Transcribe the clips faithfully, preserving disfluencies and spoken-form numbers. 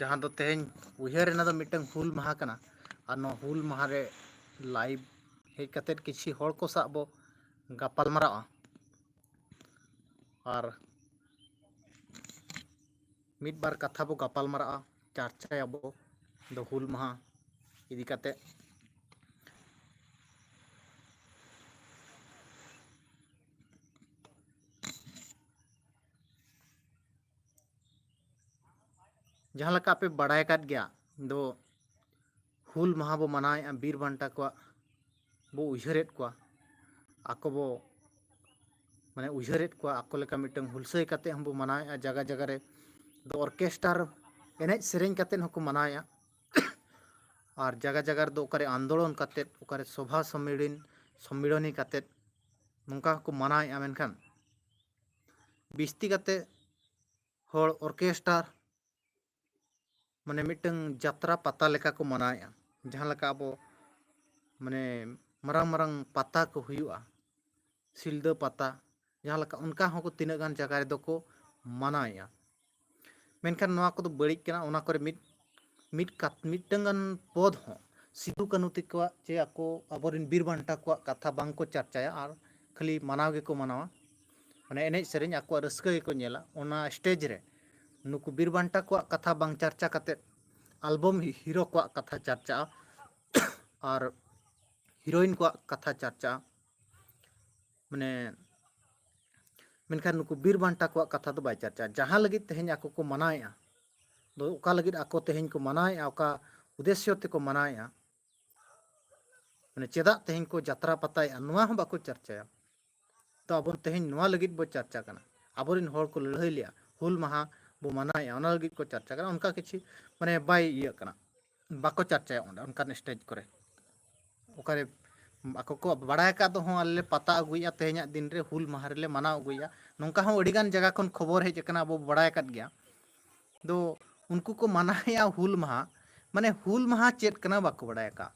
ᱡᱟᱦᱟᱸ ᱫᱚ ᱛᱮᱦᱮᱧ ᱩᱭᱦᱟᱹᱨ ᱨᱮᱱᱟᱜ ᱫᱚ ᱢᱤᱫᱴᱟᱝ ᱦᱩᱞ ᱢᱟᱦᱟ ᱠᱟᱱᱟ᱾ ᱟᱨ ᱱᱚᱣᱟ ᱦᱩᱞ ᱢᱟᱦᱟ ᱨᱮ live ᱦᱮᱡ ᱠᱟᱛᱮᱫ ᱠᱤᱪᱷᱤ ᱦᱚᱲ ᱠᱚ ᱥᱟᱶ ᱵᱚ ᱜᱟᱯᱟᱞ ᱢᱟᱨᱟᱜᱼᱟ᱾ ᱟᱨ ᱢᱤᱫ ᱵᱟᱨ ᱠᱟᱛᱷᱟ ᱵᱚ ᱜᱟᱯᱟᱞ ᱢᱟᱨᱟᱜᱼᱟ, ᱪᱟᱨᱪᱟᱭᱟᱵᱚ ᱫᱚ ᱦᱩᱞ ᱢᱟᱦᱟ ᱤᱫᱤ ᱠᱟᱛᱮᱫ᱾ ᱡᱟᱦᱟᱸ ᱞᱮᱠᱟ ᱯᱮ ᱵᱟᱲᱟᱭ ᱟᱠᱟᱫ ᱜᱮᱭᱟ, ᱫᱚ ᱦᱩᱞ ᱢᱟᱦᱟ ᱵᱚ ᱢᱟᱱᱟᱣᱮᱫᱼᱟ, ᱵᱤᱨ ᱵᱟᱱᱴᱟ ᱠᱚᱣᱟᱜ ᱵᱚ ᱩᱭᱦᱟᱹᱨᱮᱫ ᱠᱚᱣᱟ, ᱟᱠᱚ ᱵᱚ ᱢᱟᱱᱮ ᱩᱭᱦᱟᱹᱨᱮᱫ ᱠᱚᱣᱟ, ᱟᱠᱚ ᱞᱮᱠᱟ ᱢᱤᱫᱴᱟᱝ ᱦᱩᱞᱥᱟᱹᱭ ᱠᱟᱛᱮᱫ ᱦᱚᱸᱵᱚ ᱢᱟᱱᱟᱣᱮᱫᱼᱟ᱾ ᱡᱟᱭᱜᱟ ᱡᱟᱭᱜᱟ ᱨᱮ ᱫᱚ orchestra ᱮᱱᱮᱡ ᱥᱮᱨᱮᱧ ᱠᱟᱛᱮᱫ ᱦᱚᱸᱠᱚ ᱢᱟᱱᱟᱣᱮᱫᱼᱟ᱾ ᱟᱨ ᱡᱟᱭᱜᱟ ᱡᱟᱭᱜᱟ ᱨᱮᱫᱚ ᱚᱠᱟᱨᱮ ᱟᱱᱫᱳᱞᱚᱱ ᱠᱟᱛᱮᱫ, ᱚᱠᱟᱨᱮ ᱥᱚᱵᱷᱟ ᱥᱚᱢᱢᱤᱲᱚᱱ ᱥᱚᱢᱢᱤᱲᱚᱱᱤ ᱠᱟᱛᱮᱫ ᱱᱚᱝᱠᱟ ᱦᱚᱸᱠᱚ ᱢᱟᱱᱟᱣᱮᱫᱼᱟ᱾ ᱢᱮᱱᱠᱷᱟᱱ ᱵᱤᱥᱛᱤ ᱠᱟᱛᱮᱫ ᱦᱚᱲ orchestra ᱢᱟᱱᱮ ᱢᱤᱫᱴᱟᱝ ᱡᱟᱛᱨᱟ ᱯᱟᱛᱟ ᱞᱮᱠᱟ ᱠᱚ ᱢᱟᱱᱟᱣᱮᱫᱼᱟ᱾ ᱡᱟᱦᱟᱸ ᱞᱮᱠᱟ ᱟᱵᱚ ᱢᱟᱱᱮ ᱢᱟᱨᱟᱝ ᱢᱟᱨᱟᱝ ᱯᱟᱛᱟ ᱠᱚ ᱦᱩᱭᱩᱜᱼᱟ, ᱥᱤᱞᱫᱟᱹ ᱯᱟᱛᱟ, ᱡᱟᱦᱟᱸ ᱞᱮᱠᱟ, ᱚᱱᱠᱟ ᱦᱚᱸᱠᱚ ᱛᱤᱱᱟᱹᱜ ᱜᱟᱱ ᱡᱟᱭᱜᱟ ᱨᱮᱫᱚ ᱠᱚ ᱢᱟᱱᱟᱣᱮᱫᱼᱟ᱾ ᱢᱮᱱᱠᱷᱟᱱ ᱱᱚᱣᱟ ᱠᱚᱫᱚ ᱵᱟᱹᱲᱤᱡ ᱠᱟᱱᱟ᱾ ᱚᱱᱟ ᱠᱚᱨᱮ ᱢᱤᱫ ᱢᱤᱫ ᱠᱟᱛ- ᱢᱤᱫᱴᱟᱝ ᱜᱟᱱ ᱯᱚᱫ ᱦᱚᱸ ᱥᱤᱫᱩ ᱠᱟᱹᱱᱦᱩ ᱛᱟᱠᱚᱣᱟᱜ ᱪᱮ ᱟᱠᱚ ᱟᱵᱚᱨᱮᱱ ᱵᱤᱨ ᱵᱟᱱᱴᱟ ᱠᱚᱣᱟᱜ ᱠᱟᱛᱷᱟ ᱵᱟᱝ ᱠᱚ ᱪᱟᱨᱪᱟᱭᱟ, ᱟᱨ ᱠᱷᱟᱹᱞᱤ ᱢᱟᱱᱟᱣ ᱜᱮᱠᱚ ᱢᱟᱱᱟᱣᱟ᱾ ᱢᱟᱱᱮ ᱮᱱᱮᱡ ᱥᱮᱨᱮᱧ ᱟᱠᱚᱣᱟᱜ ᱨᱟᱹᱥᱠᱟᱹ ᱜᱮᱠᱚ ᱧᱮᱞᱟ᱾ ᱚᱱᱟ stage ᱨᱮ ᱱᱩᱠᱩ ᱵᱤᱨ ᱵᱟᱱᱴᱟ ᱠᱚᱣᱟᱜ ᱠᱟᱛᱷᱟ ᱵᱟᱝ ᱪᱟᱨᱪᱟ ᱠᱟᱛᱮᱫ album ᱦᱤ- hero ᱠᱚᱣᱟᱜ ᱠᱟᱛᱷᱟ ᱪᱟᱨᱪᱟᱜᱼᱟ ᱟᱨ heroine ᱠᱚᱣᱟᱜ ᱠᱟᱛᱷᱟ ᱪᱟᱨᱪᱟᱜᱼᱟ᱾ ᱢᱟᱱᱮ ᱢᱮᱱᱠᱷᱟᱱ ᱱᱩᱠᱩ ᱵᱤᱨ ᱵᱟᱱᱴᱟ ᱠᱚᱣᱟᱜ ᱠᱟᱛᱷᱟ ᱫᱚ ᱵᱟᱭ ᱪᱟᱨᱪᱟᱜᱼᱟ᱾ ᱡᱟᱦᱟᱸ ᱞᱟᱹᱜᱤᱫ ᱛᱮᱦᱮᱧ ᱟᱠᱚ ᱠᱚ ᱢᱟᱱᱟᱣᱮᱫᱼᱟ, ᱫᱚ ᱚᱠᱟ ᱞᱟᱹᱜᱤᱫ ᱟᱠᱚ ᱛᱮᱦᱮᱧ ᱠᱚ ᱢᱟᱱᱟᱣᱮᱫᱼᱟ, ᱚᱠᱟ ᱩᱫᱽᱫᱮᱥᱥᱚ ᱛᱮᱠᱚ ᱢᱟᱱᱟᱣᱮᱫᱼᱟ, ᱢᱟᱱᱮ ᱪᱮᱫᱟᱜ ᱛᱮᱦᱮᱧ ᱠᱚ ᱡᱟᱛᱨᱟ ᱯᱟᱛᱟᱭᱮᱫᱼᱟ, ᱱᱚᱣᱟ ᱦᱚᱸ ᱵᱟᱠᱚ ᱪᱟᱨᱪᱟᱭᱟ᱾ ᱛᱚ ᱟᱵᱚ ᱛᱮᱦᱮᱧ ᱱᱚᱣᱟ ᱞᱟᱹᱜᱤᱫ ᱵᱚ ᱪᱟᱨᱪᱟ ᱠᱟᱱᱟ, ᱟᱵᱚᱨᱮᱱ ᱦᱚᱲ ᱠᱚ ᱞᱟᱹᱲᱦᱟᱹᱭ ᱞᱮᱜᱼᱟ, ᱦᱩᱞ ᱢᱟᱦᱟ ᱵᱚ ᱢᱟᱱᱟᱣᱮᱫᱼᱟ, ᱚᱱᱟ ᱞᱟᱹᱜᱤᱫ ᱠᱚ ᱪᱟᱨᱪᱟ ᱠᱟᱱᱟ᱾ ᱚᱱᱠᱟ ᱠᱤᱪᱷᱩ ᱢᱟᱱᱮ ᱵᱟᱭ ᱤᱭᱟᱹᱜ ᱠᱟᱱᱟ, ᱵᱟᱠᱚ ᱪᱟᱨᱪᱟᱭᱟ ᱚᱸᱰᱮ ᱚᱱᱠᱟᱱ stage ᱠᱚᱨᱮ᱾ ᱚᱠᱟᱨᱮ ᱟᱠᱚ ᱠᱚ ᱵᱟᱲᱟᱭ ᱟᱠᱟᱫ ᱫᱚ ᱦᱚᱸ ᱟᱞᱮ ᱞᱮ ᱯᱟᱛᱟ ᱟᱹᱜᱩᱭᱮᱫᱼᱟ, ᱛᱮᱦᱮᱧᱟᱜ ᱫᱤᱱ ᱨᱮ ᱦᱩᱞ ᱢᱟᱦᱟ ᱨᱮᱞᱮ ᱢᱟᱱᱟᱣ ᱟᱹᱜᱩᱭᱮᱫᱼᱟ, ᱱᱚᱝᱠᱟ ᱦᱚᱸ ᱟᱹᱰᱤᱜᱟᱱ ᱡᱟᱭᱜᱟ ᱠᱷᱚᱱ ᱠᱷᱚᱵᱚᱨ ᱦᱮᱡ ᱟᱠᱟᱱᱟ, ᱟᱵᱚ ᱵᱚ ᱵᱟᱲᱟᱭ ᱟᱠᱟᱫ ᱜᱮᱭᱟ᱾ ᱫᱚ ᱩᱱᱠᱩ ᱠᱚ ᱢᱟᱱᱟᱣᱮᱫᱼᱟ ᱦᱩᱞ ᱢᱟᱦᱟ, ᱢᱟᱱᱮ ᱦᱩᱞ ᱢᱟᱦᱟ ᱪᱮᱫ ᱠᱟᱱᱟ ᱵᱟᱠᱚ ᱵᱟᱲᱟᱭ ᱟᱠᱟᱫ,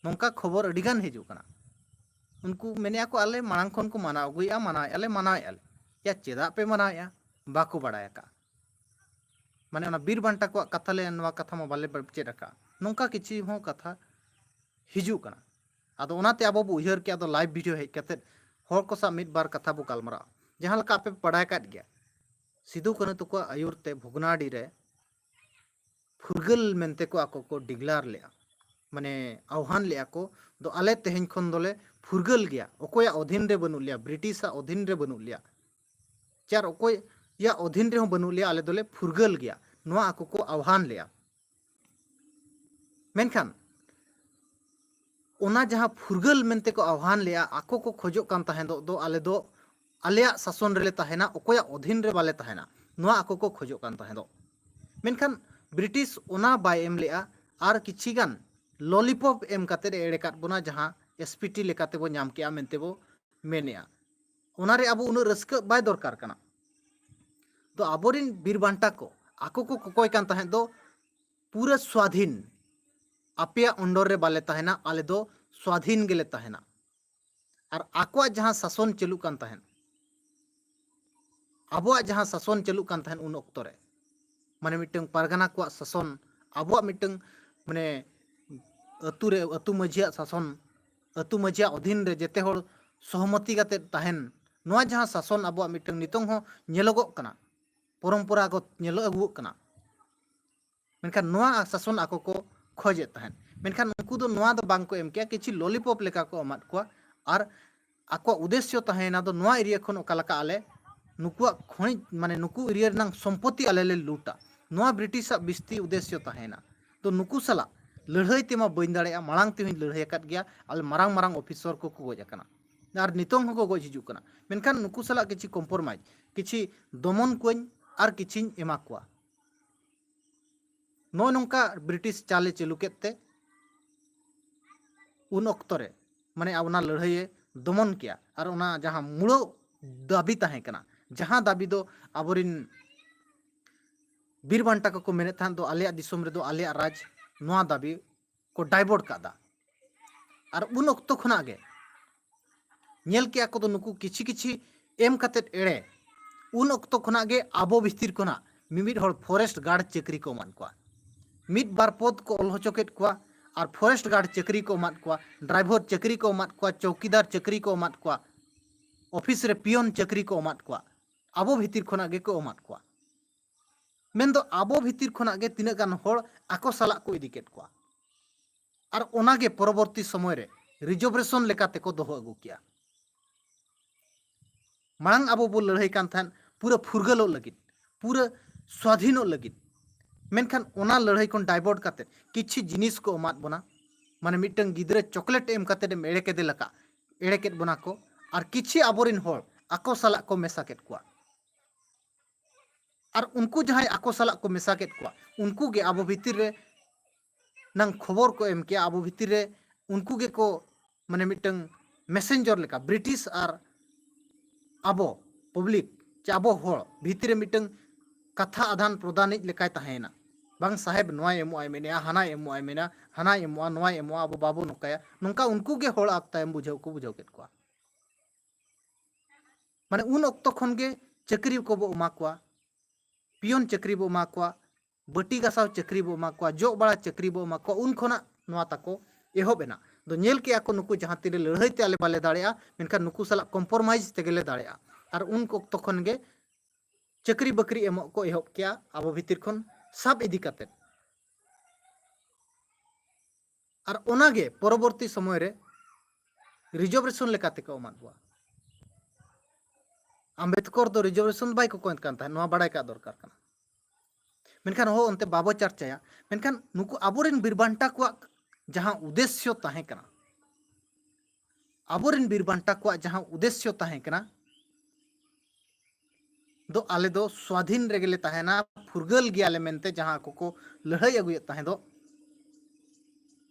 ᱱᱚᱝᱠᱟ ᱠᱷᱚᱵᱚᱨ ᱟᱹᱰᱤᱜᱟᱱ ᱦᱤᱡᱩᱜ ᱠᱟᱱᱟ᱾ ᱩᱱᱠᱩ ᱢᱮᱱᱮᱫᱼᱟ ᱠᱚ, "ᱟᱞᱮ ᱢᱟᱲᱟᱝ ᱠᱷᱚᱱ ᱠᱚ ᱢᱟᱱᱟᱣ ᱟᱹᱜᱩᱭᱮᱫᱼᱟ, ᱢᱟᱱᱟᱣᱮᱫᱼᱟ ᱞᱮ, ᱢᱟᱱᱟᱣᱮᱫᱼᱟ ᱞᱮ᱾" ᱭᱟ, ᱪᱮᱫᱟᱜ ᱯᱮ ᱢᱟᱱᱟᱣᱮᱫᱼᱟ? ᱵᱟᱠᱚ ᱵᱟᱲᱟᱭ ᱟᱠᱟᱫ᱾ ᱢᱟᱱᱮ ᱚᱱᱟ ᱵᱤᱨ ᱵᱟᱱᱴᱟ ᱠᱚᱣᱟᱜ ᱠᱟᱛᱷᱟ ᱞᱮ ᱱᱚᱣᱟ ᱠᱟᱛᱷᱟ ᱢᱟ ᱵᱟᱞᱮ ᱪᱮᱫ ᱟᱠᱟᱫ, ᱱᱚᱝᱠᱟ ᱠᱤᱪᱷᱩ ᱦᱚᱸ ᱠᱟᱛᱷᱟ ᱦᱤᱡᱩᱜ ᱠᱟᱱᱟ᱾ ᱟᱫᱚ ᱚᱱᱟᱛᱮ ᱟᱵᱚ ᱵᱚ ᱩᱭᱦᱟᱹᱨ ᱠᱮᱜᱼᱟ, ᱟᱫᱚ live video ᱦᱮᱡ ᱠᱟᱛᱮᱫ ᱦᱚᱲ ᱠᱚ ᱥᱟᱶ ᱢᱤᱫ ᱵᱟᱨ ᱠᱟᱛᱷᱟ ᱵᱚ ᱜᱟᱞᱢᱟᱨᱟᱜᱼᱟ᱾ ᱡᱟᱦᱟᱸ ᱞᱮᱠᱟ ᱟᱯᱮ ᱯᱮ ᱵᱟᱰᱟᱭ ᱠᱟᱫ ᱜᱮᱭᱟ, ᱥᱤᱫᱩ ᱠᱟᱹᱱᱦᱩ ᱛᱟᱠᱚᱣᱟᱜ ᱟᱹᱭᱩᱨ ᱛᱮ ᱵᱷᱚᱜᱽᱱᱟᱰᱤ ᱨᱮ ᱯᱷᱩᱨᱜᱟᱹᱞ ᱢᱮᱱᱛᱮ ᱠᱚ ᱟᱠᱚ ᱠᱚ declare ᱞᱮᱜᱼᱟ, ᱢᱟᱱᱮ ᱟᱦᱣᱟᱱ ᱞᱮᱜᱼᱟ ᱠᱚ, ᱫᱚ ᱟᱞᱮ ᱛᱮᱦᱮᱧ ᱠᱷᱚᱱ ᱫᱚᱞᱮ ᱯᱷᱩᱨᱜᱟᱹᱞ ᱜᱮᱭᱟ, ᱚᱠᱚᱭᱟᱜ ᱚᱫᱷᱤᱱ ᱨᱮ ᱵᱟᱹᱱᱩᱜ ᱞᱮᱭᱟ, ᱵᱨᱤᱴᱤᱥᱟᱜ ᱚᱫᱷᱤᱱ ᱨᱮ ᱵᱟᱹᱱᱩᱜ ᱞᱮᱭᱟ, ᱪᱮ ᱟᱨ ᱚᱠᱚᱭᱟᱜ ᱚᱫᱷᱤᱱ ᱨᱮᱦᱚᱸ ᱵᱟᱹᱱᱩᱜ ᱞᱮᱭᱟ, ᱟᱞᱮ ᱫᱚᱞᱮ ᱯᱷᱩᱨᱜᱟᱹᱞ ᱜᱮᱭᱟ, ᱱᱚᱣᱟ ᱟᱠᱚ ᱠᱚ ᱟᱦᱣᱟᱱ ᱞᱮᱜᱼᱟ᱾ ᱢᱮᱱᱠᱷᱟᱱ ᱚᱱᱟ ᱡᱟᱦᱟᱸ ᱯᱷᱩᱨᱜᱟᱹᱞ ᱢᱮᱱᱛᱮ ᱠᱚ ᱟᱦᱣᱟᱱ ᱞᱮᱜᱼᱟ, ᱟᱠᱚ ᱠᱚ ᱠᱷᱚᱡᱚᱜ ᱠᱟᱱ ᱛᱟᱦᱮᱸ ᱫᱚ, ᱫᱚ ᱟᱞᱮ ᱫᱚ ᱟᱞᱮᱭᱟᱜ ᱥᱟᱥᱚᱱ ᱨᱮᱞᱮ ᱛᱟᱦᱮᱱᱟ, ᱚᱠᱚᱭᱟᱜ ᱚᱫᱷᱤᱱ ᱨᱮ ᱵᱟᱞᱮ ᱛᱟᱦᱮᱱᱟ, ᱱᱚᱣᱟ ᱟᱠᱚ ᱠᱚ ᱠᱷᱚᱡᱚᱜ ᱠᱟᱱ ᱛᱟᱦᱮᱸ ᱫᱚ᱾ ᱢᱮᱱᱠᱷᱟᱱ ᱵᱨᱤᱴᱤᱥ ᱚᱱᱟ ᱵᱟᱭ ᱮᱢ ᱞᱮᱜᱼᱟ, ᱟᱨ ᱠᱤᱪᱷᱤ ᱜᱟᱱ lollipop ᱮᱢ ᱠᱟᱛᱮᱫ ᱮ ᱮᱲᱮ ᱠᱟᱫ ᱵᱚᱱᱟ, ᱡᱟᱦᱟᱸ S P T ᱞᱮᱠᱟᱛᱮ ᱵᱚ ᱧᱟᱢ ᱠᱮᱜᱼᱟ ᱢᱮᱱᱛᱮ ᱵᱚ ᱢᱮᱱᱮᱜᱼᱟ᱾ ᱚᱱᱟ ᱨᱮ ᱟᱵᱚ ᱩᱱᱟᱹᱜ ᱨᱟᱹᱥᱠᱟᱹ ᱵᱟᱭ ᱫᱚᱨᱠᱟᱨ ᱠᱟᱱᱟ᱾ ᱛᱚ ᱟᱵᱚᱨᱮᱱ ᱵᱤᱨ ᱵᱟᱱᱴᱟ ᱠᱚ ᱟᱠᱚ ᱠᱚ ᱠᱚᱠᱚᱭ ᱠᱟᱱ ᱛᱟᱦᱮᱸᱫ ᱫᱚ ᱯᱩᱨᱟᱹ ᱥᱣᱟᱫᱷᱤᱱ, ᱟᱯᱮᱭᱟᱜ under ᱨᱮ ᱵᱟᱞᱮ ᱛᱟᱦᱮᱱᱟ, ᱟᱞᱮ ᱫᱚ ᱥᱣᱟᱫᱷᱤᱱ ᱜᱮᱞᱮ ᱛᱟᱦᱮᱱᱟ᱾ ᱟᱨ ᱟᱠᱚᱣᱟᱜ ᱡᱟᱦᱟᱸ ᱥᱟᱥᱚᱱ ᱪᱟᱹᱞᱩᱜ ᱠᱟᱱ ᱛᱟᱦᱮᱸᱫ, ᱟᱵᱚᱣᱟᱜ ᱡᱟᱦᱟᱸ ᱥᱟᱥᱚᱱ ᱪᱟᱹᱞᱩᱜ ᱠᱟᱱ ᱛᱟᱦᱮᱸᱫ ᱩᱱ ᱚᱠᱛᱚ ᱨᱮ, ᱢᱟᱱᱮ ᱢᱤᱫᱴᱟᱝ ᱯᱟᱨᱜᱟᱱᱟ ᱠᱚᱣᱟᱜ ᱥᱟᱥᱚᱱ, ᱟᱵᱚᱣᱟᱜ ᱢᱤᱫᱴᱟᱝ ᱢᱟᱱᱮ ᱟᱹᱛᱩ ᱨᱮ ᱟᱹᱛᱩ ᱢᱟᱹᱡᱷᱤᱭᱟᱜ ᱥᱟᱥᱚᱱ, ᱟᱹᱛᱩ ᱢᱟᱹᱡᱷᱤᱭᱟᱜ ᱚᱫᱷᱤᱱ ᱨᱮ ᱡᱮᱛᱮ ᱦᱚᱲ ᱥᱚᱦᱚᱢᱚᱛᱤ ᱠᱟᱛᱮᱫ ᱛᱟᱦᱮᱱ, ᱱᱚᱣᱟ ᱡᱟᱦᱟᱸ ᱥᱟᱥᱚᱱ ᱟᱵᱚᱣᱟᱜ ᱢᱤᱫᱴᱟᱝ ᱱᱤᱛᱚᱝ ᱦᱚᱸ ᱧᱮᱞᱚᱜᱚᱜ ᱠᱟᱱᱟ, ᱯᱚᱨᱚᱢᱯᱚᱨᱟᱜᱚᱛ ᱧᱮᱞᱚᱜ ᱟᱹᱜᱩᱣᱚᱜ ᱠᱟᱱᱟ᱾ ᱢᱮᱱᱠᱷᱟᱱ ᱱᱚᱣᱟ ᱥᱟᱥᱚᱱ ᱟᱠᱚ ᱠᱚ ᱠᱷᱚᱡᱮᱫ ᱛᱟᱦᱮᱸᱫ᱾ ᱢᱮᱱᱠᱷᱟᱱ ᱩᱱᱠᱩ ᱫᱚ ᱱᱚᱣᱟ ᱫᱚ ᱵᱟᱝ ᱠᱚ ᱮᱢ ᱠᱮᱜᱼᱟ, ᱠᱤᱪᱷᱩ lollipop ᱞᱮᱠᱟ ᱠᱚ ᱮᱢᱟᱫ ᱠᱚᱣᱟ᱾ ᱟᱨ ᱟᱠᱚᱣᱟᱜ ᱩᱫᱮᱥᱥᱚ ᱛᱟᱦᱮᱸᱭᱮᱱᱟ ᱫᱚ ᱱᱚᱣᱟ area ᱠᱷᱚᱱ ᱚᱠᱟ ᱞᱮᱠᱟ ᱟᱞᱮ ᱱᱩᱠᱩᱣᱟᱜ ᱠᱷᱚᱱᱤᱡᱽ, ᱢᱟᱱᱮ ᱱᱩᱠᱩ area ᱨᱮᱱᱟᱜ ᱥᱚᱢᱯᱚᱛᱤ ᱟᱞᱮ ᱞᱮ ᱞᱩᱴᱟ, ᱱᱚᱣᱟ ᱵᱨᱤᱴᱤᱥᱟᱜ ᱵᱤᱥᱛᱤ ᱩᱫᱮᱥᱥᱚ ᱛᱟᱦᱮᱸᱭᱮᱱᱟ᱾ ᱛᱚ ᱱᱩᱠᱩ ᱥᱟᱞᱟᱜ ᱞᱟᱹᱲᱦᱟᱹᱭ ᱛᱮᱢᱟ ᱵᱟᱹᱧ ᱫᱟᱲᱮᱭᱟᱜᱼᱟ, ᱢᱟᱲᱟᱝ ᱛᱮᱦᱚᱧ ᱞᱟᱹᱲᱦᱟᱹᱭ ᱟᱠᱟᱫ ᱜᱮᱭᱟ, ᱟᱞᱮ ᱢᱟᱨᱟᱝ ᱢᱟᱨᱟᱝ officer ᱠᱚᱠᱚ ᱜᱚᱡ ᱟᱠᱟᱱᱟ, ᱟᱨ ᱱᱤᱛᱚᱝ ᱦᱚᱸᱠᱚ ᱜᱚᱡ ᱦᱤᱡᱩᱜ ᱠᱟᱱᱟ᱾ ᱢᱮᱱᱠᱷᱟᱱ ᱱᱩᱠᱩ ᱥᱟᱞᱟᱜ ᱠᱤᱪᱷᱤ compromise, ᱠᱤᱪᱷᱤ ᱫᱚᱢᱚᱱ ᱠᱚᱣᱟᱹᱧ ᱟᱨ ᱠᱤᱪᱷᱤᱧ ᱮᱢᱟ ᱠᱚᱣᱟ᱾ ᱱᱚᱜᱼᱚ ᱱᱚᱝᱠᱟ ᱵᱨᱤᱴᱤᱥ ᱪᱟᱞᱮ ᱪᱟᱹᱞᱩ ᱠᱮᱫ ᱛᱮ ᱩᱱ ᱚᱠᱛᱚ ᱨᱮ ᱢᱟᱱᱮ ᱚᱱᱟ ᱞᱟᱹᱲᱦᱟᱹᱭᱮ ᱫᱚᱢᱚᱱ ᱠᱮᱜᱼᱟ᱾ ᱟᱨ ᱚᱱᱟ ᱡᱟᱦᱟᱸ ᱢᱩᱲᱟᱹ ᱫᱟᱹᱵᱤ ᱛᱟᱦᱮᱸ ᱠᱟᱱᱟ, ᱡᱟᱦᱟᱸ ᱫᱟᱹᱵᱤ ᱫᱚ ᱟᱵᱚᱨᱮᱱ ᱵᱤᱨ ᱵᱟᱱᱴᱟ ᱠᱚᱠᱚ ᱢᱮᱱᱮᱫ ᱛᱟᱦᱮᱸᱫ ᱫᱚ ᱟᱞᱮᱭᱟᱜ ᱫᱤᱥᱚᱢ ᱨᱮᱫᱚ ᱟᱞᱮᱭᱟᱜ ᱨᱟᱡᱽ, ᱱᱚᱣᱟ ᱫᱟᱹᱵᱤ ᱠᱚ divert ᱠᱟᱫᱟ᱾ ᱟᱨ ᱩᱱ ᱚᱠᱛᱚ ᱠᱷᱚᱱᱟᱜ ᱜᱮ ᱧᱮᱞ ᱠᱮᱜᱼᱟ ᱠᱚ ᱫᱚ ᱱᱩᱠᱩ ᱠᱤᱪᱷᱤ ᱠᱤᱪᱷᱤ ᱮᱢ ᱠᱟᱛᱮᱫ ᱮᱲᱮ, ᱩᱱ ᱚᱠᱛᱚ ᱠᱷᱚᱱᱟᱜ ᱜᱮ ᱟᱵᱚ ᱵᱷᱤᱛᱤᱨ ᱠᱷᱚᱱᱟᱜ ᱢᱤᱢᱤᱫ ᱦᱚᱲ ᱯᱷᱚᱨᱮᱥᱴ ᱜᱟᱨᱰ ᱪᱟᱹᱠᱨᱤ ᱠᱚ ᱮᱢᱟᱫ ᱠᱚᱣᱟ, ᱢᱤᱫ ᱵᱟᱨ ᱯᱚᱫᱽ ᱠᱚ ᱚᱞ ᱦᱚᱪᱚ ᱠᱮᱫ ᱠᱚᱣᱟ, ᱟᱨ ᱯᱷᱚᱨᱮᱥᱴ ᱜᱟᱨᱰ ᱪᱟᱹᱠᱨᱤ ᱠᱚ ᱮᱢᱟᱫ ᱠᱚᱣᱟ, ᱰᱨᱟᱭᱵᱷᱟᱨ ᱪᱟᱹᱠᱨᱤ ᱠᱚ ᱮᱢᱟᱫ ᱠᱚᱣᱟ, ᱪᱚᱣᱠᱤᱫᱟᱨ ᱪᱟᱹᱠᱨᱤ ᱠᱚ ᱮᱢᱟᱫ ᱠᱚᱣᱟ, ᱚᱯᱷᱤᱥ ᱨᱮ ᱯᱤᱭᱚᱱ ᱪᱟᱹᱠᱨᱤ ᱠᱚ ᱮᱢᱟᱫ ᱠᱚᱣᱟ, ᱟᱵᱚ ᱵᱷᱤᱛᱤᱨ ᱠᱷᱚᱱᱟᱜ ᱜᱮᱠᱚ ᱮᱢᱟᱫ ᱠᱚᱣᱟ᱾ ᱢᱮᱱᱫᱚ ᱟᱵᱚ ᱵᱷᱤᱛᱤᱨ ᱠᱷᱚᱱᱟᱜ ᱜᱮ ᱛᱤᱱᱟᱹᱜ ᱜᱟᱱ ᱦᱚᱲ ᱟᱠᱚ ᱥᱟᱞᱟᱜ ᱠᱚ ᱤᱫᱤ ᱠᱮᱫ ᱠᱚᱣᱟ᱾ ᱟᱨ ᱚᱱᱟᱜᱮ ᱯᱚᱨᱚᱵᱚᱨᱛᱤ ᱥᱚᱢᱚᱭ ᱨᱮ ᱨᱤᱡᱟᱨᱵᱷᱮᱥᱚᱱ ᱞᱮᱠᱟ ᱛᱮᱠᱚ ᱫᱚᱦᱚ ᱟᱹᱜᱩ ᱠᱮᱜᱼᱟ᱾ ᱢᱟᱲᱟᱝ ᱟᱵᱚ ᱵᱚ ᱞᱟᱹᱲᱦᱟᱹᱭ ᱠᱟᱱ ᱛᱟᱦᱮᱸᱫ ᱯᱩᱨᱟᱹ ᱯᱷᱩᱨᱜᱟᱹᱞᱚᱜ ᱞᱟᱹᱜᱤᱫ, ᱯᱩᱨᱟᱹ ᱥᱣᱟᱫᱷᱤᱱᱚᱜ ᱞᱟᱹᱜᱤᱫ᱾ ᱢᱮᱱᱠᱷᱟᱱ ᱚᱱᱟ ᱞᱟᱹᱲᱦᱟᱹᱭ ᱠᱷᱚᱱ ᱰᱟᱭᱵᱷᱟᱨᱴ ᱠᱟᱛᱮ ᱠᱤᱪᱷᱩ ᱡᱤᱱᱤᱥ ᱠᱚ ᱮᱢᱟᱫ ᱵᱚᱱᱟ᱾ ᱢᱟᱱᱮ ᱢᱤᱫᱴᱟᱝ ᱜᱤᱫᱽᱨᱟᱹ ᱪᱚᱠᱞᱮᱴ ᱮᱢ ᱠᱟᱛᱮ ᱮᱢ ᱮᱲᱮ ᱠᱮᱫᱮ ᱞᱮᱠᱟ ᱮᱲᱮ ᱠᱮᱫ ᱵᱚᱱᱟ ᱠᱚ᱾ ᱟᱨ ᱠᱤᱪᱷᱩ ᱟᱵᱚᱨᱮᱱ ᱦᱚᱲ ᱟᱠᱚ ᱥᱟᱞᱟᱜ ᱠᱚ ᱢᱮᱥᱟ ᱠᱮᱫ ᱠᱚᱣᱟ᱾ ᱟᱨ ᱩᱱᱠᱩ ᱡᱟᱦᱟᱸᱭ ᱟᱠᱚ ᱥᱟᱞᱟᱜ ᱠᱚ ᱢᱮᱥᱟ ᱠᱮᱫ ᱠᱚᱣᱟ, ᱩᱱᱠᱩ ᱜᱮ ᱟᱵᱚ ᱵᱷᱤᱛᱤᱨ ᱨᱮ ᱱᱟᱝ ᱠᱷᱚᱵᱚᱨ ᱠᱚ ᱮᱢ ᱠᱮᱜᱼᱟ᱾ ᱟᱵᱚ ᱵᱷᱤᱛᱤᱨ ᱨᱮ ᱩᱱᱠᱩ ᱜᱮᱠᱚ, ᱢᱟᱱᱮ, ᱢᱤᱫᱴᱟᱝ ᱢᱮᱥᱮᱧᱡᱚᱨ ᱞᱮᱠᱟ ᱵᱨᱤᱴᱤᱥ ᱟᱨ ᱟᱵᱚ ᱯᱟᱵᱽᱞᱤᱠ ᱪᱮ ᱟᱵᱚ ᱦᱚᱲ ᱵᱷᱤᱛᱤᱨ ᱨᱮ ᱢᱤᱫᱴᱟᱝ ᱠᱟᱛᱷᱟ ᱟᱫᱟᱱ ᱯᱨᱚᱫᱟᱱᱤᱡ ᱞᱮᱠᱟᱭ ᱛᱟᱦᱮᱸᱭᱮᱱᱟ᱾ ᱵᱟᱝ ᱥᱟᱦᱮᱵᱽ, ᱱᱚᱣᱟᱭ ᱮᱢᱚᱜᱼᱟᱭ ᱢᱮᱱᱮᱜᱼᱟ, ᱦᱟᱱᱟᱭ ᱮᱢᱚᱜᱼᱟᱭ ᱢᱮᱱᱟ, ᱦᱟᱱᱟᱭ ᱮᱢᱚᱜᱼᱟ, ᱱᱚᱣᱟᱭ ᱮᱢᱚᱜᱼᱟ, ᱟᱵᱚ ᱵᱟᱵᱚ ᱱᱚᱝᱠᱟᱭᱟ, ᱱᱚᱝᱠᱟ ᱩᱱᱠᱩ ᱜᱮ ᱦᱚᱲ ᱟᱠ ᱛᱟᱭᱚᱢ ᱵᱩᱡᱷᱟᱹᱣ ᱠᱚ ᱵᱩᱡᱷᱟᱹᱣ ᱠᱮᱫ ᱠᱚᱣᱟ᱾ ᱢᱟᱱᱮ ᱩᱱ ᱚᱠᱛᱚ ᱠᱷᱚᱱ ᱜᱮ ᱪᱟᱹᱠᱨᱤ ᱠᱚᱵᱚ ᱮᱢᱟ ᱠᱚᱣᱟ, ᱯᱤᱭᱚᱱ ᱪᱟᱹᱠᱨᱤ ᱵᱚ ᱮᱢᱟ ᱠᱚᱣᱟ, ᱵᱟᱹᱴᱤ ᱜᱟᱥᱟᱣ ᱪᱟᱹᱠᱨᱤ ᱵᱚ ᱮᱢᱟ ᱠᱚᱣᱟ, ᱡᱚᱜ ᱵᱟᱲᱟ ᱪᱟᱹᱠᱨᱤ ᱵᱚ ᱮᱢᱟ ᱠᱚᱣᱟ᱾ ᱩᱱ ᱠᱷᱚᱱᱟᱜ ᱱᱚᱣᱟ ᱛᱟᱠᱚ ᱮᱦᱚᱵ ᱮᱱᱟ᱾ ᱫᱚ ᱧᱮᱞ ᱠᱮᱜᱼᱟ ᱠᱚ, ᱱᱩᱠᱩ ᱡᱟᱦᱟᱸ ᱛᱤᱱᱨᱮ ᱞᱟᱹᱲᱦᱟᱹᱭ ᱛᱮ ᱟᱞᱮ ᱵᱟᱞᱮ ᱫᱟᱲᱮᱭᱟᱜᱼᱟ, ᱢᱮᱱᱠᱷᱟᱱ ᱱᱩᱠᱩ ᱥᱟᱞᱟᱜ ᱠᱚᱢᱯᱨᱚᱢᱟᱭᱤᱡᱽ ᱛᱮᱜᱮ ᱞᱮ ᱫᱟᱲᱮᱭᱟᱜᱼᱟ᱾ ᱟᱨ ᱩᱱ ᱚᱠᱛᱚ ᱠᱷᱚᱱ ᱜᱮ ᱪᱟᱹᱠᱨᱤ ᱵᱟᱹᱠᱨᱤ ᱮᱢᱚᱜ ᱠᱚ ᱮᱦᱚᱵ ᱠᱮᱜᱼᱟ ᱟᱵᱚ ᱵᱷᱤᱛᱤᱨ ᱠᱷᱚᱱ ᱥᱟᱵ ᱤᱫᱤ ᱠᱟᱛᱮᱫ᱾ ᱟᱨ ᱚᱱᱟᱜᱮ ᱯᱚᱨᱚᱵᱚᱨᱛᱤ ᱥᱚᱢᱚᱭ ᱨᱮ ᱨᱤᱡᱟᱨᱵᱷᱮᱥᱚᱱ ᱞᱮᱠᱟ ᱛᱮᱠᱚ ᱮᱢᱟᱫ ᱵᱚᱣᱟ᱾ ᱟᱢᱵᱮᱫᱠᱚᱨ ᱫᱚ ᱨᱤᱡᱟᱨᱵᱷᱮᱥᱚᱱ ᱵᱟᱭ ᱠᱚᱠᱚᱭᱮᱫ ᱠᱟᱱ ᱛᱟᱦᱮᱸᱫ, ᱱᱚᱣᱟ ᱵᱟᱲᱟᱭ ᱠᱟᱜ ᱫᱚᱨᱠᱟᱨ ᱠᱟᱱᱟ᱾ ᱢᱮᱱᱠᱷᱟᱱ ᱦᱚᱸ ᱚᱱᱛᱮ ᱵᱟᱵᱚ ᱪᱟᱨᱪᱟᱭᱟ᱾ ᱢᱮᱱᱠᱷᱟᱱ ᱱᱩᱠᱩ ᱟᱵᱚᱨᱮᱱ ᱵᱤᱨ ᱵᱟᱱᱴᱟ ᱠᱚᱣᱟᱜ ᱡᱟᱦᱟᱸ ᱩᱫᱮᱥᱥᱚ ᱛᱟᱦᱮᱸ ᱠᱟᱱᱟ, ᱟᱵᱚᱨᱮᱱ ᱵᱤᱨ ᱵᱟᱱᱴᱟ ᱠᱚᱣᱟᱜ ᱡᱟᱦᱟᱸ ᱩᱫᱮᱥᱥᱚ ᱛᱟᱦᱮᱸ ᱠᱟᱱᱟ, ᱫᱚ ᱟᱞᱮ ᱫᱚ ᱥᱣᱟᱫᱷᱤᱱ ᱨᱮᱜᱮ ᱞᱮ ᱛᱟᱦᱮᱱᱟ, ᱯᱷᱩᱨᱜᱟᱹᱞ ᱜᱮᱭᱟᱞᱮ ᱢᱮᱱᱛᱮ ᱡᱟᱦᱟᱸ ᱠᱚᱠᱚ ᱞᱟᱹᱲᱦᱟᱹᱭ ᱟᱹᱜᱩᱭᱮᱫ ᱛᱟᱦᱮᱸ ᱫᱚ,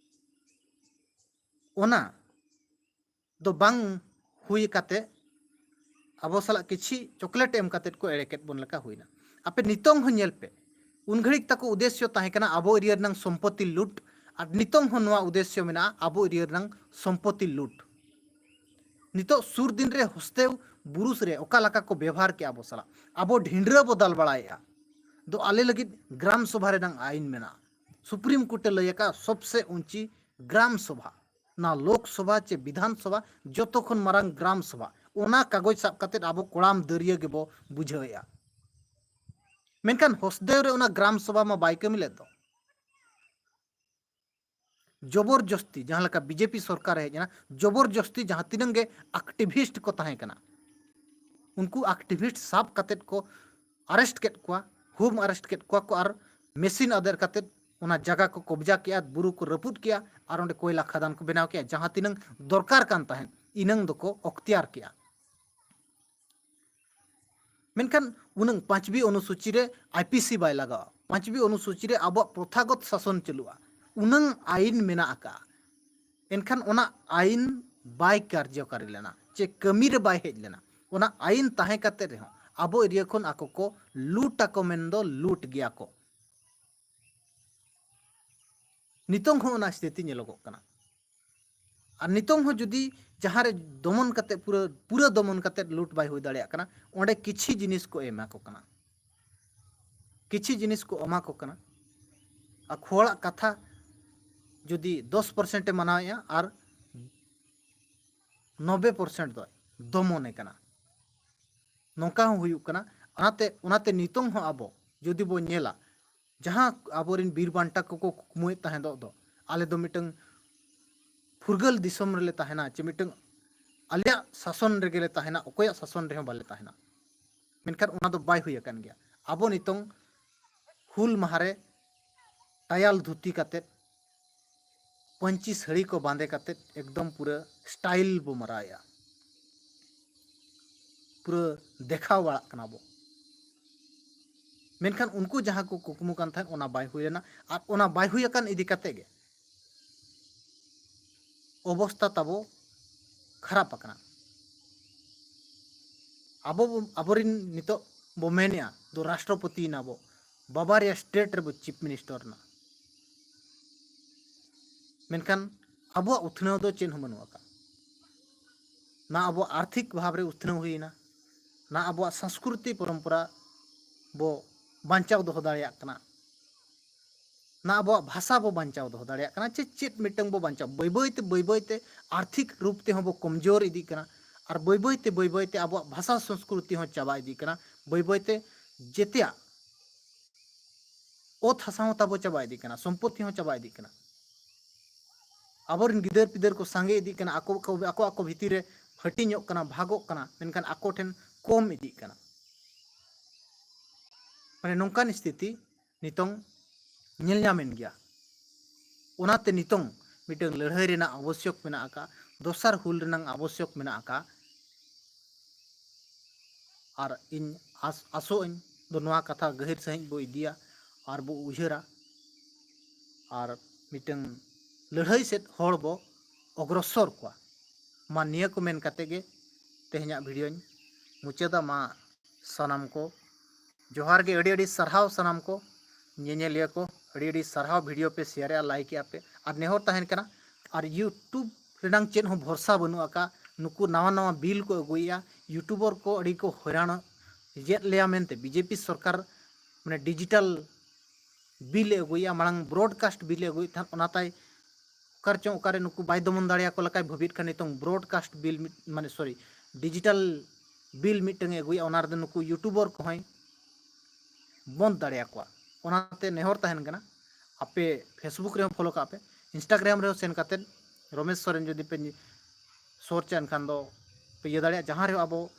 ᱚᱱᱟ ᱫᱚ ᱵᱟᱝ ᱦᱩᱭ ᱠᱟᱛᱮ ᱟᱵᱚ ᱥᱟᱞᱟᱜ ᱠᱤᱪᱷᱤ ᱪᱚᱠᱞᱮᱴ ᱮᱢ ᱠᱟᱛᱮ ᱠᱚ ᱮᱲᱮ ᱠᱮᱫ ᱵᱚᱱ ᱞᱮᱠᱟ ᱦᱩᱭᱱᱟ᱾ ᱟᱯᱮ ᱱᱤᱛᱚᱝ ᱦᱚᱸ ᱧᱮᱞ ᱯᱮ, ᱩᱱ ᱜᱷᱟᱹᱲᱤᱡ ᱛᱟᱠᱚ ᱩᱫᱮᱥᱥᱚ ᱛᱟᱦᱮᱸ ᱠᱟᱱᱟ ᱟᱵᱚ ᱮᱨᱤᱭᱟ ᱨᱮᱱᱟᱝ ᱥᱚᱢᱯᱚᱛᱤ ᱞᱩᱴ, ᱟᱨ ᱱᱤᱛᱚᱝ ᱦᱚᱸ ᱱᱚᱣᱟ ᱩᱫᱮᱥᱥᱚ ᱢᱮᱱᱟᱜᱼᱟ ᱟᱵᱚ ᱮᱨᱤᱭᱟ ᱨᱮᱱᱟᱝ ᱥᱚᱢᱯᱚᱛᱤ ᱞᱩᱴ᱾ ᱱᱤᱛᱚᱜ ᱥᱩᱨ ᱫᱤᱱ ᱨᱮ ᱦᱚᱥᱛᱮᱣ ᱵᱩᱨᱩᱥ ᱨᱮ ᱚᱠᱟ ᱞᱮᱠᱟ ᱠᱚ ᱵᱮᱵᱷᱟᱨ ᱠᱮᱜᱼᱟ ᱟᱵᱚ ᱥᱟᱞᱟᱜ, ᱟᱵᱚ ᱰᱷᱤᱸᱰᱨᱟᱹ ᱵᱚ ᱫᱟᱞ ᱵᱟᱲᱟᱭᱮᱜᱼᱟ᱾ ᱫᱚ ᱟᱞᱮ ᱞᱟᱹᱜᱤᱫ ᱜᱨᱟᱢ ᱥᱚᱵᱷᱟ ᱨᱮᱱᱟᱜ ᱟᱭᱤᱱ ᱢᱮᱱᱟᱜᱼᱟ᱾ ᱥᱩᱯᱨᱤᱢ ᱠᱳᱨᱴ ᱮ ᱞᱟᱹᱭ ᱟᱠᱟᱫ ᱥᱚᱵᱥᱮ ᱩᱸᱪᱤ ᱜᱨᱟᱢ ᱥᱚᱵᱷᱟ, ᱱᱟ ᱞᱳᱠ ᱥᱚᱵᱷᱟ ᱪᱮ ᱵᱤᱫᱷᱟᱱ ᱥᱚᱵᱷᱟ, ᱡᱚᱛᱚ ᱠᱷᱚᱱ ᱢᱟᱨᱟᱝ ᱜᱨᱟᱢ ᱥᱚᱵᱷᱟ, ᱚᱱᱟ ᱠᱟᱜᱚᱡᱽ ᱥᱟᱵ ᱠᱟᱛᱮ ᱟᱵᱚ ᱠᱚᱲᱟᱢ ᱫᱟᱹᱨᱭᱟᱹ ᱜᱮᱵᱚ ᱵᱩᱡᱷᱟᱹᱣᱮᱫᱼᱟ᱾ ᱢᱮᱱᱠᱷᱟᱱ ᱦᱚᱥᱫᱮᱣ ᱨᱮ ᱚᱱᱟ ᱜᱨᱟᱢ ᱥᱚᱵᱷᱟ ᱢᱟ ᱵᱟᱭ ᱠᱟᱹᱢᱤ ᱞᱮᱫ ᱫᱚ᱾ ᱡᱚᱵᱚᱨ ᱡᱚᱥᱛᱤ, ᱡᱟᱦᱟᱸ ᱞᱮᱠᱟ ᱵᱤᱡᱮᱯᱤ ᱥᱚᱨᱠᱟᱨ ᱦᱮᱡ ᱮᱱᱟ, ᱡᱚᱵᱚᱨ ᱡᱚᱥᱛᱤ ᱡᱟᱦᱟᱸ ᱛᱤᱱᱟᱹᱝ ᱜᱮ ᱟᱠᱴᱤᱵᱷᱤᱥᱴ ᱠᱚ ᱛᱟᱦᱮᱸ ᱠᱟᱱᱟ, ᱩᱱᱠᱩ ᱟᱠᱴᱤᱵᱷᱤᱥᱴ ᱥᱟᱵ ᱠᱟᱛᱮᱫ ᱠᱚ ᱟᱨᱮᱥᱴ ᱠᱮᱫ ᱠᱚᱣᱟ, ᱦᱳᱢ ᱟᱨᱮᱥᱴ ᱠᱮᱫ ᱠᱚᱣᱟ ᱠᱚ ᱟᱨ ᱢᱮᱥᱤᱱ ᱟᱫᱮᱨ ᱠᱟᱛᱮᱫ ᱚᱱᱟ ᱡᱟᱭᱜᱟ ᱠᱚ ᱠᱚᱵᱡᱟ ᱠᱮᱜᱼᱟ, ᱵᱩᱨᱩ ᱠᱚ ᱨᱟᱹᱯᱩᱫ ᱠᱮᱜᱼᱟ ᱟᱨ ᱚᱸᱰᱮ ᱠᱚᱭᱞᱟ ᱠᱷᱟᱫᱟᱱ ᱠᱚ ᱵᱮᱱᱟᱣ ᱠᱮᱜᱼᱟ᱾ ᱡᱟᱦᱟᱸ ᱛᱤᱱᱟᱹᱝ ᱫᱚᱨᱠᱟᱨ ᱠᱟᱱ ᱛᱟᱦᱮᱸᱫ, ᱤᱱᱟᱹᱝ ᱫᱚᱠᱚ ᱚᱠᱛᱤᱭᱟᱨ ᱠᱮᱜᱼᱟ᱾ ᱢᱮᱱᱠᱷᱟᱱ ᱩᱱᱟᱹᱝ ᱯᱟᱸᱪᱵᱤ ᱚᱱᱩᱥᱩᱪᱤ ᱨᱮ ᱟᱭᱯᱤᱥᱤ ᱵᱟᱭ ᱞᱟᱜᱟᱣᱟ, ᱯᱟᱸᱪᱵᱤ ᱚᱱᱩᱥᱩᱪᱤ ᱨᱮ ᱟᱵᱚᱣᱟᱜ ᱯᱨᱚᱛᱷᱟᱜᱚᱛ ᱥᱟᱥᱚᱱ ᱪᱟᱹᱞᱩᱜᱼᱟ, ᱩᱱᱟᱹᱝ ᱟᱭᱤᱱ ᱢᱮᱱᱟᱜ ᱟᱠᱟᱫᱼᱟ᱾ ᱮᱱᱠᱷᱟᱱ ᱚᱱᱟ ᱟᱭᱤᱱ ᱵᱟᱭ ᱠᱟᱨᱡᱚᱠᱟᱨᱤ ᱞᱮᱱᱟ, ᱪᱮ ᱠᱟᱹᱢᱤ ᱨᱮ ᱵᱟᱭ ᱦᱮᱡ ᱞᱮᱱᱟ᱾ ᱚᱱᱟ ᱟᱭᱤᱱ ᱛᱟᱦᱮᱸ ᱠᱟᱛᱮ ᱨᱮᱦᱚᱸ ᱟᱵᱚ ᱮᱨᱤᱭᱟ ᱠᱷᱚᱱ ᱟᱠᱚ ᱠᱚ ᱞᱩᱴ ᱟᱠᱚ ᱢᱮᱱᱫᱚ ᱞᱩᱴ ᱜᱮᱭᱟ ᱠᱚ᱾ ᱱᱤᱛᱚᱝ ᱦᱚᱸ ᱚᱱᱟ ᱥᱛᱷᱤᱛᱤ ᱧᱮᱞᱚᱜᱚᱜ ᱠᱟᱱᱟ᱾ ᱟᱨ ᱱᱤᱛᱚᱝ ᱦᱚᱸ ᱡᱩᱫᱤ ᱡᱟᱦᱟᱸ ᱨᱮ ᱫᱚᱢᱚᱱ ᱠᱟᱛᱮ, ᱯᱩᱨᱟᱹ, ᱯᱩᱨᱟᱹ ᱫᱚᱢᱚᱱ ᱠᱟᱛᱮ ᱞᱩᱴ ᱵᱟᱭ ᱦᱩᱭ ᱫᱟᱲᱮᱭᱟᱜ ᱠᱟᱱᱟ, ᱚᱸᱰᱮ ᱠᱤᱪᱷᱤ ᱡᱤᱱᱤᱥ ᱠᱚ ᱮᱢᱟ ᱠᱚ ᱠᱟᱱᱟ, ᱠᱤᱪᱷᱤ ᱡᱤᱱᱤᱥ ᱠᱚ ᱮᱢᱟ ᱠᱚ ᱠᱟᱱᱟ᱾ ᱟᱨ ᱦᱚᱲᱟᱜ ᱠᱟᱛᱷᱟ ᱡᱩᱫᱤ ᱫᱚᱥ ᱯᱟᱨᱥᱮᱱᱴ ᱮ ᱢᱟᱱᱟᱣᱮᱫᱼᱟ ᱟᱨ ᱱᱚᱵᱵᱳᱭ ᱯᱟᱨᱥᱮᱱᱴ ᱫᱚ ᱫᱚᱢᱚᱱᱮ ᱠᱟᱱᱟ, ᱱᱚᱝᱠᱟ ᱦᱚᱸ ᱦᱩᱭᱩᱜ ᱠᱟᱱᱟ᱾ ᱚᱱᱟᱛᱮ, ᱚᱱᱟᱛᱮ ᱱᱤᱛᱚᱝ ᱦᱚᱸ ᱟᱵᱚ ᱡᱩᱫᱤ ᱵᱚᱱ ᱧᱮᱞᱟ, ᱡᱟᱦᱟᱸ ᱟᱵᱚᱨᱮᱱ ᱵᱤᱨ ᱵᱟᱱᱴᱟ ᱠᱚᱠᱚ ᱠᱩᱠᱢᱩᱭᱮᱫ ᱛᱟᱦᱮᱸᱫᱚᱜ ᱫᱚ, ᱟᱞᱮ ᱫᱚ ᱢᱤᱫᱴᱟᱝ ᱯᱷᱩᱨᱜᱟᱹᱞ ᱫᱤᱥᱚᱢ ᱨᱮᱞᱮ ᱛᱟᱦᱮᱱᱟ, ᱪᱮ ᱢᱤᱫᱴᱟᱝ ᱟᱞᱮᱭᱟᱜ ᱥᱟᱥᱚᱱ ᱨᱮᱜᱮ ᱞᱮ ᱛᱟᱦᱮᱱᱟ, ᱚᱠᱚᱭᱟᱜ ᱥᱟᱥᱚᱱ ᱨᱮᱦᱚᱸ ᱵᱟᱞᱮ ᱛᱟᱦᱮᱱᱟ᱾ ᱢᱮᱱᱠᱷᱟᱱ ᱚᱱᱟ ᱫᱚ ᱵᱟᱭ ᱦᱩᱭ ᱟᱠᱟᱱ ᱜᱮᱭᱟ᱾ ᱟᱵᱚ ᱱᱤᱛᱚᱝ ᱦᱩᱞ ᱢᱟᱦᱟ ᱨᱮ ᱴᱟᱭᱟᱞ ᱫᱷᱩᱛᱤ ᱠᱟᱛᱮᱫ, ᱯᱟᱹᱧᱪᱤ ᱥᱟᱹᱲᱤ ᱠᱚ ᱵᱟᱸᱫᱮ ᱠᱟᱛᱮᱫ ᱮᱠᱫᱚᱢ ᱯᱩᱨᱟᱹ ᱥᱴᱟᱭᱤᱞ ᱵᱚ ᱢᱟᱨᱟᱣᱮᱫᱼᱟ, ᱯᱩᱨᱟᱹ ᱫᱮᱠᱷᱟᱣ ᱵᱟᱲᱟᱜ ᱠᱟᱱᱟ ᱵᱚ᱾ ᱢᱮᱱᱠᱷᱟᱱ ᱩᱱᱠᱩ ᱡᱟᱦᱟᱸ ᱠᱚ ᱠᱩᱠᱢᱩ ᱠᱟᱱ ᱛᱟᱦᱮᱸᱫ, ᱚᱱᱟ ᱵᱟᱭ ᱦᱩᱭ ᱞᱮᱱᱟ᱾ ᱟᱨ ᱚᱱᱟ ᱵᱟᱭ ᱦᱩᱭ ᱟᱠᱟᱱ ᱤᱫᱤ ᱠᱟᱛᱮ ᱜᱮ ᱚᱵᱚᱥᱛᱟ ᱛᱟᱵᱚ ᱠᱷᱟᱨᱟᱯ ᱟᱠᱟᱱᱟ᱾ ᱟᱵᱚ ᱵᱚ, ᱟᱵᱚᱨᱮᱱ ᱱᱤᱛᱚᱜ ᱵᱚ ᱢᱮᱱᱮᱜᱼᱟ ᱫᱚ ᱨᱟᱥᱴᱨᱚᱯᱚᱛᱤ ᱮᱱᱟ ᱵᱚ, ᱵᱟᱵᱟᱨᱭᱟ ᱥᱴᱮᱴ ᱨᱮᱵᱚ ᱪᱤᱯ ᱢᱤᱱᱤᱥᱴᱟᱨ ᱮᱱᱟ᱾ ᱢᱮᱱᱠᱷᱟᱱ ᱟᱵᱚᱣᱟᱜ ᱩᱛᱱᱟᱹᱣ ᱫᱚ ᱪᱮᱫ ᱦᱚᱸ ᱵᱟᱹᱱᱩᱜ ᱟᱠᱟᱫ᱾ ᱱᱟ ᱟᱵᱚᱣᱟᱜ ᱟᱨᱛᱷᱤᱠ ᱵᱷᱟᱵᱽ ᱨᱮ ᱩᱛᱱᱟᱹᱣ ᱦᱩᱭᱮᱱᱟ, ᱱᱟ ᱟᱵᱚᱣᱟᱜ ᱥᱚᱝᱥᱠᱨᱤᱛᱤ ᱯᱚᱨᱚᱢᱯᱚᱨᱟ ᱵᱚ ᱵᱟᱧᱪᱟᱣ ᱫᱚᱦᱚ ᱫᱟᱲᱮᱭᱟᱜ ᱠᱟᱱᱟ, ᱱᱟ ᱟᱵᱚᱣᱟᱜ ᱵᱷᱟᱥᱟ ᱵᱚ ᱵᱟᱧᱪᱟᱣ ᱫᱚᱦᱚ ᱫᱟᱲᱮᱭᱟᱜ ᱠᱟᱱᱟ, ᱪᱮᱫ ᱪᱮᱫ ᱢᱤᱫᱴᱟᱝ ᱵᱚ ᱵᱟᱧᱪᱟᱣ, ᱵᱟᱹᱭ ᱵᱟᱹᱭ ᱛᱮ ᱵᱟᱹᱭ ᱵᱟᱹᱭ ᱛᱮ ᱟᱨᱛᱷᱤᱠ ᱨᱩᱯ ᱛᱮᱦᱚᱸ ᱵᱚ ᱠᱚᱢᱡᱳᱨ ᱤᱫᱤᱜ ᱠᱟᱱᱟ, ᱟᱨ ᱵᱟᱹᱭ ᱵᱟᱹᱭ ᱛᱮ ᱵᱟᱹᱭ ᱵᱟᱹᱭ ᱛᱮ ᱟᱵᱚᱣᱟᱜ ᱵᱷᱟᱥᱟ ᱥᱚᱝᱥᱠᱨᱤᱛᱤ ᱦᱚᱸ ᱪᱟᱵᱟ ᱤᱫᱤᱜ ᱠᱟᱱᱟ, ᱵᱟᱹᱭ ᱵᱟᱹᱭ ᱛᱮ ᱡᱮᱛᱮᱭᱟᱜ ᱚᱛ ᱦᱟᱥᱟ ᱦᱚᱸ ᱛᱟᱵᱚ ᱪᱟᱵᱟ ᱤᱫᱤᱜ ᱠᱟᱱᱟ, ᱥᱚᱢᱯᱚᱛᱤ ᱦᱚᱸ ᱪᱟᱵᱟ ᱤᱫᱤᱜ ᱠᱟᱱᱟ᱾ ᱟᱵᱚᱨᱮᱱ ᱜᱤᱫᱟᱹᱨ ᱯᱤᱫᱟᱹᱨ ᱠᱚ ᱥᱟᱸᱜᱮ ᱤᱫᱤᱜ ᱠᱟᱱᱟ, ᱟᱠᱚ ᱠᱚ, ᱟᱠᱚ ᱟᱠᱚ ᱵᱷᱤᱛᱤᱨ ᱨᱮ ᱦᱟᱹᱴᱤᱧᱚᱜ ᱠᱟᱱᱟ, ᱵᱷᱟᱜᱚᱜ ᱠᱟᱱᱟ, ᱢᱮᱱᱠᱷᱟᱱ ᱟᱠᱚ ᱴᱷᱮᱱ ᱠᱚᱢ ᱤᱫᱤᱜ ᱠᱟᱱᱟ᱾ ᱢᱟᱱᱮ ᱱᱚᱝᱠᱟᱱ ᱥᱛᱷᱤᱛᱤ ᱱᱤᱛᱚᱝ ᱧᱮᱞ ᱧᱟᱢᱮᱱ ᱜᱮᱭᱟ᱾ ᱚᱱᱟᱛᱮ ᱱᱤᱛᱚᱝ ᱢᱤᱫᱴᱟᱝ ᱞᱟᱹᱲᱦᱟᱹᱭ ᱨᱮᱱᱟᱜ ᱟᱵᱚᱥᱭᱚᱠ ᱢᱮᱱᱟᱜ ᱟᱠᱟᱫ, ᱫᱚᱥᱟᱨ ᱦᱩᱞ ᱨᱮᱱᱟᱜ ᱟᱵᱚᱥᱭᱚᱠ ᱢᱮᱱᱟᱜ ᱟᱠᱟᱫ᱾ ᱟᱨ ᱤᱧ ᱟᱥ-, ᱟᱥᱚᱜ ᱟᱹᱧ ᱫᱚ ᱱᱚᱣᱟ ᱠᱟᱛᱷᱟ ᱜᱟᱹᱦᱤᱨ ᱥᱟᱺᱦᱤᱡ ᱵᱚ ᱤᱫᱤᱭᱟ ᱟᱨ ᱵᱚ ᱩᱭᱦᱟᱹᱨᱟ ᱟᱨ ᱢᱤᱫᱴᱟᱝ ᱞᱟᱹᱲᱦᱟᱹᱭ ᱥᱮᱫ ᱦᱚᱲ ᱵᱚ ᱚᱜᱨᱚᱥᱚᱨ ᱠᱚᱣᱟ᱾ ᱢᱟ ᱱᱤᱭᱟᱹ ᱠᱚ ᱢᱮᱱ ᱠᱟᱛᱮ ᱜᱮ ᱛᱮᱦᱮᱧᱟᱜ ᱵᱷᱤᱰᱤᱭᱳᱧ ᱢᱩᱪᱟᱹᱫᱟ᱾ ᱢᱟ ᱥᱟᱱᱟᱢ ᱠᱚ ᱡᱚᱦᱟᱨ ᱜᱮ, ᱟᱹᱰᱤ ᱟᱹᱰᱤ ᱥᱟᱨᱦᱟᱣ ᱥᱟᱱᱟᱢ ᱠᱚ ᱧᱮᱧᱮᱞᱤᱭᱟᱹ ᱠᱚ, ᱟᱹᱰᱤ ᱟᱹᱰᱤ ᱥᱟᱨᱦᱟᱣ᱾ ᱵᱷᱤᱰᱤᱭᱳ ᱯᱮ ᱥᱮᱭᱟᱨᱮᱜᱼᱟ, ᱞᱟᱭᱤᱠᱮᱜᱼᱟ ᱯᱮ, ᱟᱨ ᱱᱮᱦᱚᱨ ᱛᱟᱦᱮᱱ ᱠᱟᱱᱟ, ᱟᱨ YouTube ᱨᱮᱱᱟᱝ ᱪᱮᱫ ᱦᱚᱸ ᱵᱷᱚᱨᱥᱟ ᱵᱟᱹᱱᱩᱜ ᱟᱠᱟᱫ, ᱱᱩᱠᱩ ᱱᱟᱣᱟ ᱱᱟᱣᱟ ᱵᱤᱞ ᱠᱚ ᱟᱹᱜᱩᱭᱮᱜᱼᱟ, ᱭᱩᱴᱩᱵᱟᱨ ᱠᱚ ᱟᱹᱰᱤ ᱠᱚ ᱦᱚᱭᱨᱟᱱ ᱮᱫ ᱞᱮᱭᱟ ᱢᱮᱱᱛᱮ ᱵᱤᱡᱮᱯᱤ ᱥᱚᱨᱠᱟᱨ ᱢᱟᱱᱮ ᱰᱤᱡᱤᱴᱟᱞ ᱵᱤᱞ ᱮ ᱟᱹᱜᱩᱭᱮᱜᱼᱟ, ᱢᱟᱲᱟᱝ ᱵᱨᱚᱰᱠᱟᱥᱴ ᱵᱤᱞ ᱮ ᱟᱹᱜᱩᱭᱮᱫ ᱛᱟᱦᱮᱸᱫ, ᱚᱱᱟ ᱛᱟᱭ ᱚᱠᱟᱨᱮ ᱪᱚᱝ ᱚᱠᱟᱨᱮ ᱱᱩᱠᱩ ᱵᱟᱭ ᱫᱚᱢᱚᱱ ᱫᱟᱲᱮᱭᱟᱠᱚ ᱞᱮᱠᱟᱭ ᱵᱷᱟᱹᱵᱤᱭᱮᱫ ᱠᱷᱟᱱ ᱱᱤᱛᱚᱝ ᱵᱨᱚᱰᱠᱟᱥᱴ ᱵᱤᱞ ᱢᱤᱫ-, ᱢᱟᱱᱮ ᱥᱚᱨᱤ, ᱰᱤᱡᱤᱴᱟᱞ ᱵᱤᱞ ᱢᱤᱫᱴᱟᱝ ᱮ ᱟᱹᱜᱩᱭᱟ, ᱚᱱᱟ ᱨᱮᱫᱚ ᱱᱩᱠᱩ ᱭᱩᱴᱩᱵᱟᱨ ᱠᱚᱦᱚᱸᱭ ᱵᱚᱱᱫ ᱫᱟᱲᱮᱭᱟᱠᱚᱣᱟ᱾ ᱚᱱᱟᱛᱮ ᱱᱮᱦᱚᱨ ᱛᱟᱦᱮᱱ ᱠᱟᱱᱟ, ᱟᱯᱮ Facebook ᱨᱮᱦᱚᱸ ᱯᱷᱚᱞᱳ ᱠᱟᱜ ᱯᱮ, Instagram ᱨᱮᱦᱚᱸ ᱥᱮᱱ ᱠᱟᱛᱮᱫ ᱨᱚᱢᱮᱥ ᱥᱚᱨᱮᱱ ᱡᱩᱫᱤ ᱯᱮ ᱥᱚᱨᱪᱟ ᱮᱱᱠᱷᱟᱱ ᱫᱚ ᱯᱮ ᱤᱭᱟᱹ ᱫᱟᱲᱮᱭᱟᱜᱼᱟ᱾ ᱡᱟᱦᱟᱸ ᱨᱮᱦᱚᱸ ᱟᱵᱚ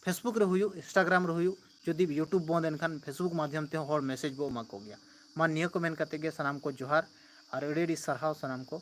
Facebook ᱨᱮ ᱦᱩᱭᱩᱜ, Instagram ᱨᱮ ᱦᱩᱭᱩᱜ, ᱡᱩᱫᱤ YouTube ᱵᱚᱱᱫ ᱮᱱᱠᱷᱟᱱ Facebook ᱢᱟᱫᱽᱫᱷᱚᱢ ᱛᱮᱦᱚᱸ ᱦᱚᱲ ᱢᱮᱥᱮᱡᱽ ᱵᱚ ᱮᱢᱟ ᱠᱚᱜᱮᱭᱟ᱾ ᱢᱟ ᱱᱤᱭᱟᱹ ᱠᱚ ᱢᱮᱱ ᱠᱟᱛᱮ ᱜᱮ ᱥᱟᱱᱟᱢ ᱠᱚ ᱡᱚᱦᱟᱨ ᱟᱨ ᱟᱹᱰᱤ ᱟᱹᱰᱤ ᱥᱟᱨᱦᱟᱣ ᱥᱟᱱᱟᱢ ᱠᱚ᱾